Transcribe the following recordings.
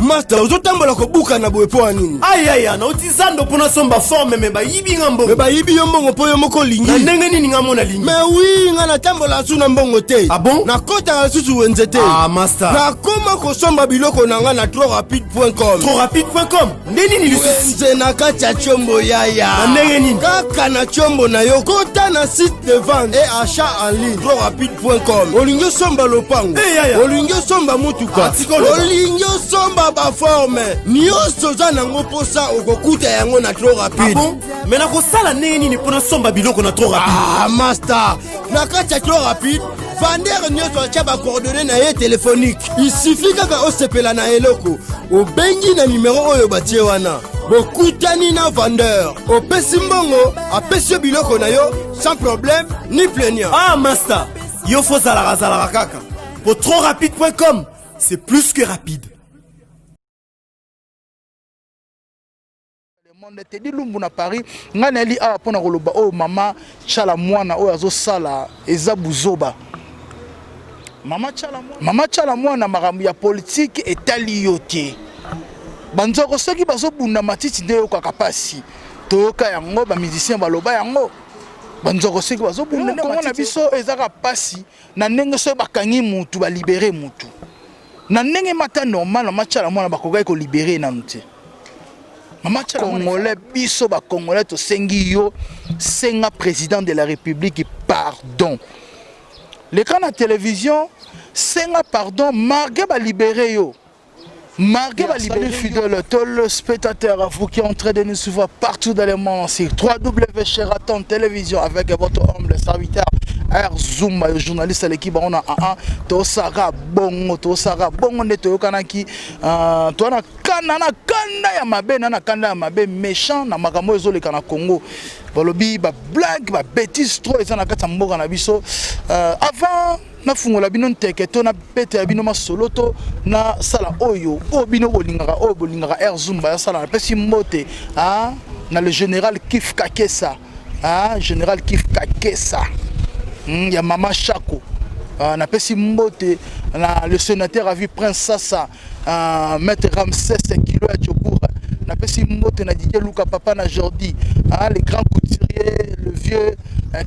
Master, ozotambola kobukana boye mpo ya nini? Ayaya, nauti zando mpo nasomba forme, me bayibi nga mbongo. Me bayibi yo mbongo mpo yo moko olingi. Na ndenge nini nga mona lingi? Me wi, nga natambola lisusu na mbongo te. Ah bon? Nakotaka lisusu wenze te. Ah, master. Nakoma kosomba biloko na nga na troprapide.com. Troprapide.com nde nini lisusu? Wenze na kati ya tiombo yaya. Na ndenge nini? Kaka na tiombo na yo, kota na site de vente et achat en ligne troprapide.com. Olingi osomba lopango, hey, yaya. Olingi osomba motuka, ah, olingi osomba baforme nyonso oza nango mposa, okokuta yango na trop rapide. Ah bon? Me nakosala ndenge nini mpo nasomba biloko na trop rapide? Ah, master, na kati ya trop rapide vendeur nyonso atya bacoordonne na ye téléphonique. Il suffit kaka osepela na eloko, obengi na nimero oyo batie wana, bokutani na vendeur, opesi mbongo, apesi yo biloko na yo sans problème ni plaignant. Ah master, yo fo zalaka zalaka kaka po troprapide.com, c'est plus que rapide. Monde Teddy Lumbu na Paris, ngai nayeli awa mpona koloba oyo mama Tshala Mwana oyo azosala eza buzoba. Mama Tshala Mwana, mama Tshala Mwana, makambo ya politike etali yo te. Banzoko soki bazobunda matiti nde eyokaka mpasi, toyoka yango, bamusicien baloba yango. Banzoko soki bazobunda nde Kongo na biso ezaka mpasi na ndenge soki bakangi mutu balibere mutu na ndenge mata normal. Mama Tshala Mwana bakokaki kolibere nanu te. Mama Tshala Congolais, biso ba Congolais tosengi yo, senga président de la République pardon. Leka na télévision, senga pardon malgré ba libéré yo. Malgré ba libéré. Fidèle téléspectateurs, vous qui êtes en train de nous suivre partout dans le monde, sur 3W Sheraton Télévision avec votre humble serviteur Air Zumba, le journaliste à l'équipe, on a un tosara bongo, tosara bongo nde toyokanaki, toi na kanda, na kanda ya mabe, na kanda ya mabe méchant na makambo ezoleka na Congo. Balobi ba blague, ba bêtise trop eza na kati ya mboka na biso. Avant nafungola bino nteke to nabetela bino masolo to nasala oyo oyo bino bolingaka, oyo bolingaka Air Zumba yasala, napesi mbote na le général Kif Kakesa, général Kif Kakesa ya mama Chako. Napesi mbote na le sénateur à vie Prince Sassa, maître Ramsès Kilo ya Djoboura. Napesi mbote na Didier Luka, papa na Jordi, le grand couturier, le vieux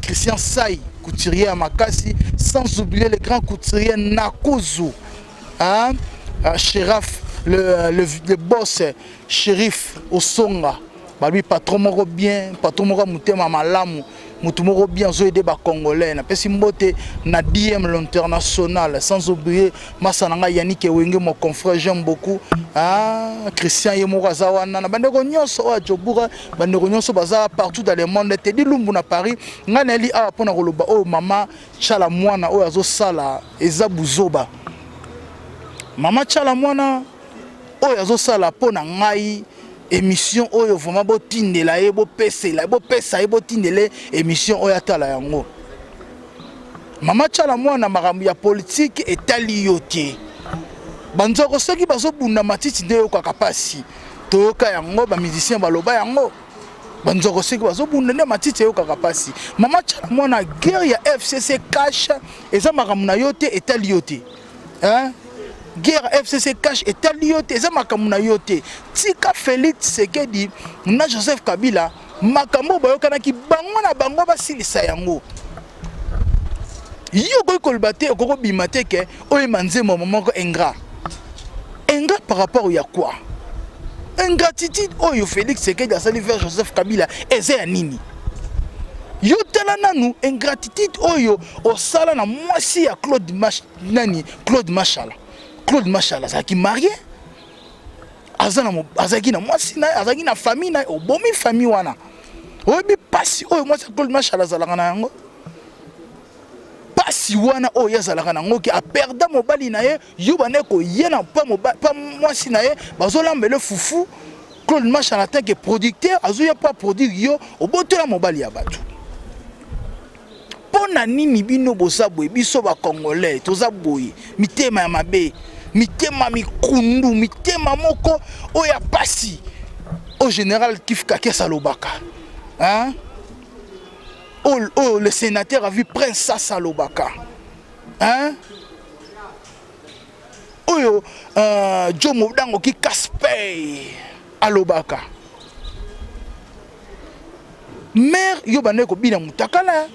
Christian Sai, couturier à Makasi, sans oublier le grand couturier Nakuzu, hein, Shéraf, le boss shérif Osonga, babi patron moko bien, patron moko mutema malamu, mutu moko bien zo aider ba Congolais. Napesi mbote na DM l'international, sans oublier masa nanga Yannick Ewenge, mon confrère, j'aime beaucoup, hein, Christian ye moko aza wana, na bandeko nyonso oyo Djoboura, bandeko nyonso baza partout dans le monde. Teddy Lumbu na Paris, ngai nayeli awa mpona koloba oyo mama Tshala Mwana oyo azosala eza buzoba. Mama Tshala Mwana oyo azosala, mpo na ngai émission oyo vraiment botindela ye, bopesela, bopesa ye, botindela émission oyo atala yango. Mama Tshala Mwana, makambo ya politike etali yo te. Banzoko soki bazobunda matiti nde eyokaka mpasi, toyoka yango, bamusicien baloba yango. Banzoko soki bazobunda nde matiti eyokaka mpasi. Mama Tshala Mwana, guerre ya FCC cash eza makambo na yo te, etali yo te, hein? Guerre FCC cash etali yo te, eza makambo na yo te. Tika Félix Tshisekedi na Joseph Kabila, makambo bayokanaki bango na bango basilisa yango. Yo okoki koloba te, okoki kobima te ke oyemba nzembo moko ingrat. Ingrat par rapport ya quoi? Ingratitude oyo Félix Tshisekedi asali vers Joseph Kabila eza ya nini? Yo tala nanu ingratitude oyo osala na mwasi ya Claude Mach, nani, Claude Mashala. Claude Mashala azalaki marié, azalaki na mwasi na ye, azalaki na famille na ye, obomi famille wana. Oyebi pasi oyo mwasi ya Claude Mashala azalaka na yango? Pasi wana oyo azalaka na yango ke aperda mobali na ye, yo bande koye na pa mwasi na ye bazolambela fufu. Claude Mashala en tant que producteur azoya pa produire, yo obotola mobali ya bato. Mpo na nini bino boza boye? Biso bacongolais toza boye, mitema ya mabe, mitema mikundu, mitema moko oyo ya pasi oyo général Kif Kakes alobaka, hein? Oyo le sénateur à vie Prince Sassa alobaka, hein? Oyo euh, Joe Modango ki Caspey alobaka. Mère yo bandaki kobina mutakala.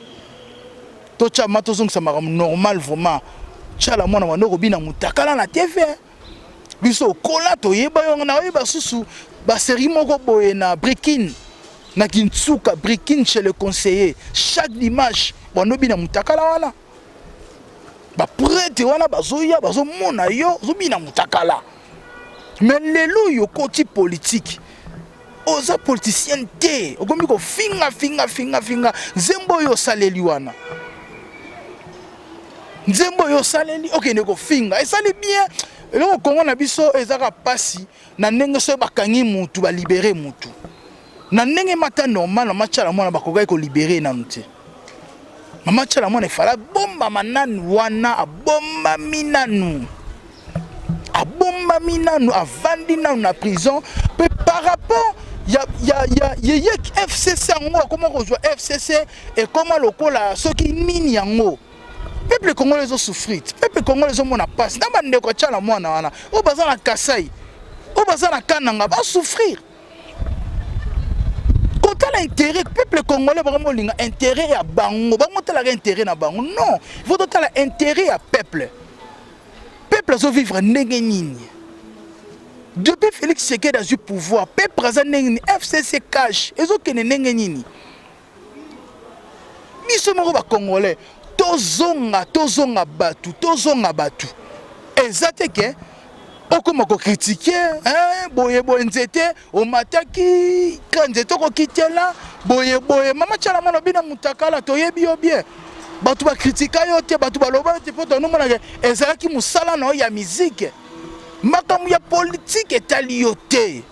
Totya ma tozongisa makambo normal vraiment. Tshala mwana banda kobina mutakala na TV. Biso okola toyeba yo na oyeba susu ba série moko boye na Breaking na Kintsuka Breaking chez le conseiller chaque dimanche bando bina mutakala wana. Ba prêtre wana bazoya bazomona yo ozobina mutakala. Mais lelo oyo okoti politique oza politicien te okomi kofinga finga finga finga nzembo oyo osaleli wana nzembo oyo osaleli okende kofinga esali bien eloko kongo na biso ezaka mpasi na ndenge soki bakangi mutu balibere mutu na ndenge mata normal mama tshala mwana bakokaki kolibere nanu te mama tshala mwana efala abombama nanu wana abombami nanu abombami nanu avandi nanu na prison mpe par rapport ya, ya, ya yeye fcc yango akoma kozwa fcc ekoma lokola soki nini yango peuple congolais ezosouffrir peuple congolais ezomona mpasi na bandeko ya tshala mwana wana oyo baza na kasai oyo baza na kananga basouffrir kotala intérêt peuple congolais bango molinga intérêt ya bango bango talaka intérêt na bango non il faut totala intérêt ya peuple peuple azovivre ndenge nini depuis félix tshisekedi azwi pouvoir peuple aza ndenge nini fcc cash ezokende ndenge nini biso moko bacongolais tozonga tozonga bato tozonga bato eza te ke okoma kokritike boye boye nzete omataki ka nzete okokitela boye boye mama tshala mwana bina mutakala toyebi yo bien bato bakritika yo te bato baloba yo te mpo tonomonaka ezalaki mosala na yo ya mizike makambo ya politike etali yo te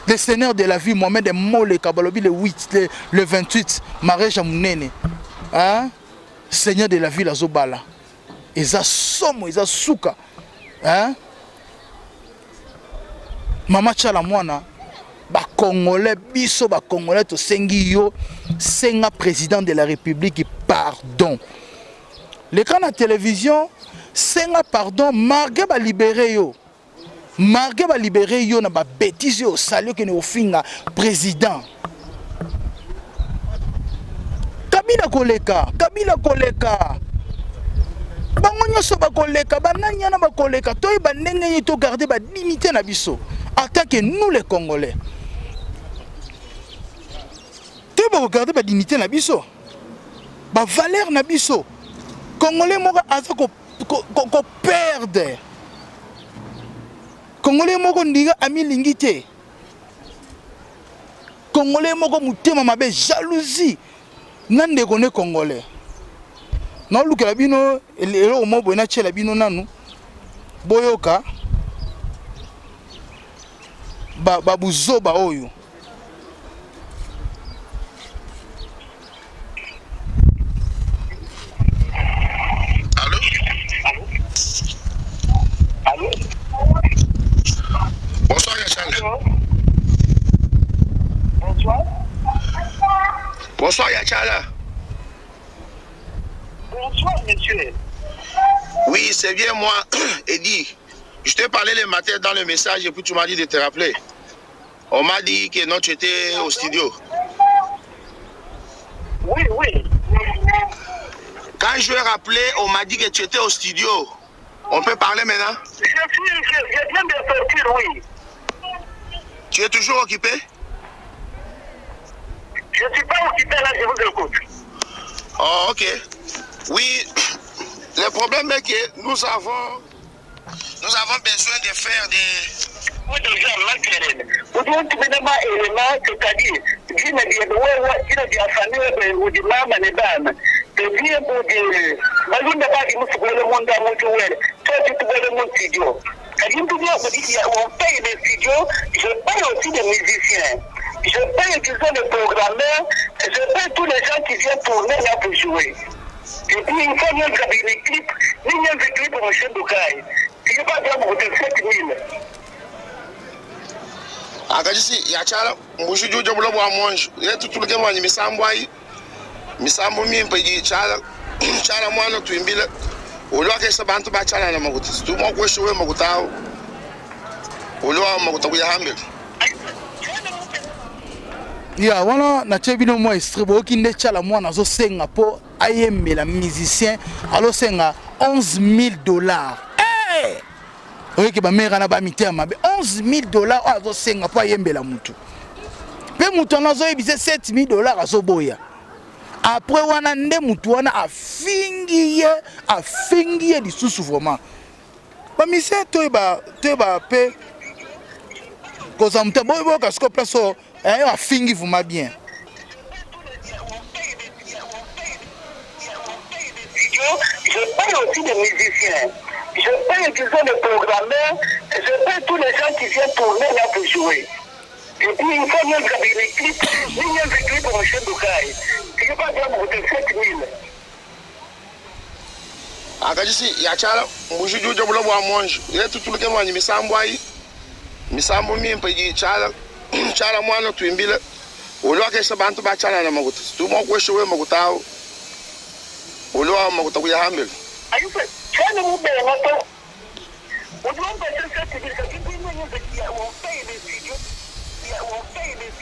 le seigneur de la vie mohamed moleka balobi le 8 le, le 28 mariage ya monene hein? seigneur de la ville azobala eza somo eza suka hein? Mama Tshala Mwana, ba Congolais, biso ba Congolais tosengi yo, senga président de la République pardon. Leka na télévision, senga pardon, malgré ba libérer yo. Malgré ba libérer yo na ba bêtises yo osali okende kofinga président. Kabila koleka, Kabila koleka. Bango nyonso bakoleka, banani yana bakoleka. Toyeba ndenge nini to garder ba dignité na biso en tant que nous les Congolais. Toyeba ko garder ba dignité na biso. Ba valeur na biso. Congolais moko aza ko ko, ko, ko perdre. Congolais moko ndinga amilingi te. Congolais moko motema mabe jalousie na ndeko ne congolais naolukela bino eloko moko boye natyela bino nanu boyoka babuzoba ba oyo Allô Allô Bonsoir Yachala. Bonsoir. Bonsoir Yachala. Bonsoir monsieur. Oui, c'est bien moi, Eddie. Je t'ai parlé le matin dans le message et puis tu m'as dit de te rappeler. On m'a dit que non, tu étais au studio. Oui, oui. Quand je ai rappelé, on m'a dit que tu étais au studio. On peut parler maintenant Je suis, je, je viens de sortir, oui. Tu es toujours occupé Je ne suis pas occupé là, je vous écoute. Oh, ok. Oui, le problème est que nous avons Nous avons besoin de faire des udi untumina ma elema c'est-à-dire dina diebe wewa dina dia famille webe udi mama ne bana c'est-à-dire udi balunda badi musubwele munda muntu wele tuetu tubwele mu studio kadi mtudia on paye les studios je paye aussi des musiciens je paye disons les programmeurs je paye tous les gens qui viennent tourner là pour jouer Et puis il faut nyenza bini clip, ni nyenza clip mushindu kayi. Tiki pa jamu kuti 7000. Akajisi yachala mbushi juja bulo bwa monjo ye tutuluke mwanyi misambo ayi misambo mimpe idi chala chala mwana tuimbile. Udi wakesha bantu ba tshianana makuta. Tudi mua kuesha wewe makuta au. Udi wa makuta kuya hambelu. Ya wana natie bino mwa extrait, boyoki nde Tshala Mwana azosenga mpo ayembela musicien, alosenga 11 000 $. Hey! Oyoki bamere wana bamitema mabe. 11 000 $ oyo azosenga mpo ayembela mutu, mpe mutu wana azoyebisa 7 000 $, azoboya. Après wana nde mutu wana afingi ye, afingi ye lisusu. Vraiment, bamusicien, toyeba, toyeba mpe kozala moto. Boyoka sikoyo place oyo afingi vraiment bien. Je paye aussi des musiciens. Je paye, disons, les programmeurs. Je paye tous les gens qui viennent tourner là pour jouer. Et puis, il faut mieux les clips. Mieux les clips pour M. Doukai. Je ne pas dire pour 7 000. Akajisi yachala mbuji juja bula bwa monji ye tutuluke mwanyi misambo ayi misambo mimpe idi tshala tshala mwana tuimbile. Udi wakesha bantu ba tshianana makuta. Tudi mua kuesha wewe makuta au. Udi wa makuta kuya hambelu. Tshiena mubenga to. Udi wampesha 7 000, kadi ndi on paye les studios, on paye les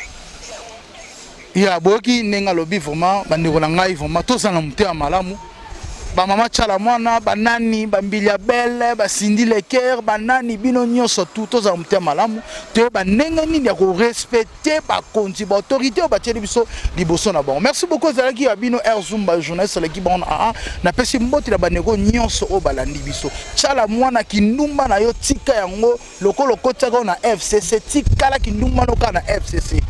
Ya boyoki ndenge alobi. Vraiment, bandeko na ngai, vraiment tozala na motema malamu. Bamama Tshala Mwana, banani, bambili ya bele, basindi leker, banani, bino nyonso tu, tozala motema malamu, toyeba ndenge nini ya korespecter bakonzi, baautorité oyo batieli biso liboso na bango. Merci beaucoup. Ezalaki ya bino Air Zumba, journaliste aleki bango na aa. Napesi mbote na bandeko nyonso oyo balandi biso. Tshala Mwana, kindumba na yo tika yango. Lokola okotiaka oyo na FCC, tikala kindumba no kaka na FCC.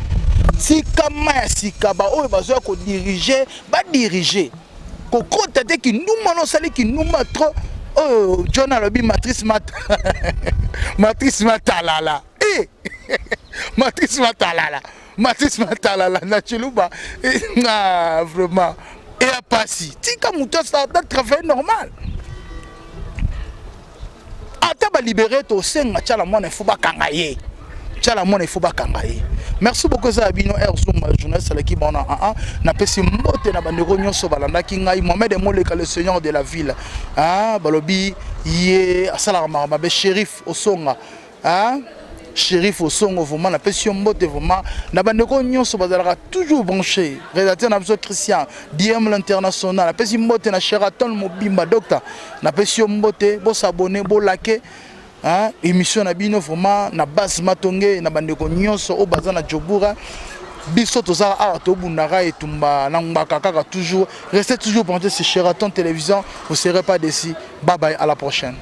Tika ma ya sika, baoyo bazoya kodiriger, badiriger. Kokota te kindumba no, osali kindumba trop. Oyo John alobi matrice mat matrice matalala e matrice matalala, matrice matalala na Chiluba. Ah, vraiment eya pasi. Tika moto asala travail normal. Ata balibérer, tosenga Tshala Mwana, ifo bakanga ye. Tshala Mwana, ifo bakanga ye. Merci beaucoup. Eza ya bino Air Zumba, journaliste aleki bango na aa. Napesi mbote na bandeko nyonso balandaki ngai. Mohamed Moleka, le seigneur de la ville, ah, balobi ye asalaka makambo mabe. Shérif Osonga, ah, Shérif Osongo, vraiment napesi yo mbote. Vraiment na bandeko nyonso bazalaka toujours branché, rédacteur na biso Christian Diem l'international, napesi mbote na Sheraton mobimba. Docteur, napesi yo mbote. Bos'abonner, bolike, hein, émission na bino. Vraiment na base matonge, na bandeko nyonso oyo baza na Jobura, biso toza awa, tobundaka etumba na ngbaka kaka. Toujours, restez toujours branché sur Sheraton Télévision, vous serez pas déçus. Bye bye, à la prochaine.